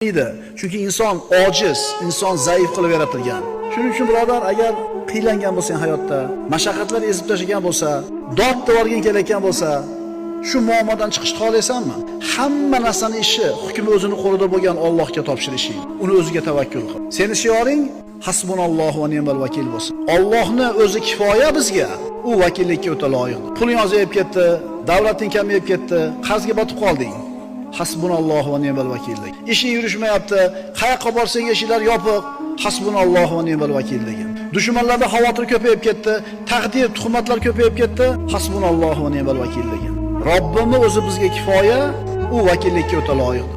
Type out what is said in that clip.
Edi. Chunki inson ojiz, inson zaif qilib yaratilgan. Shuning uchun, birodar, agar qiylangan bo'lsang hayotda, mashaqqatlar ezib tashlagan bo'lsa, dod devorging kelayotgan bo'lsa, shu muammodan chiqishni xohlaysanmi? Hamma narsani ishi, hukmi o'zini qo'lida bo'lgan Allohga topshirishing. Uni o'ziga tavakkul qil. Seni shioring hasbunallohu va ni'mal vakil bo'lsin. Allohni o'zi kifoya bizga. U vakillikka o'ta loyiq. Puling ozayib ketdi, davlating kamayib ketdi, qarzga botib qolding. Hasbunallohu va ni'mal vakil. Ishing yurishmayapti, qayoqqa borsang eshiklar yopiq. Hasbunallohu va ni'mal vakil degan. Dushmanlarda xavotir ko'payib ketdi, taqdir, tuhmatlar ko'payib ketdi. Hasbunallohu va ni'mal vakil degan. Robbimni o'zi bizga kifoya, u vakillikka o'ta loyiq.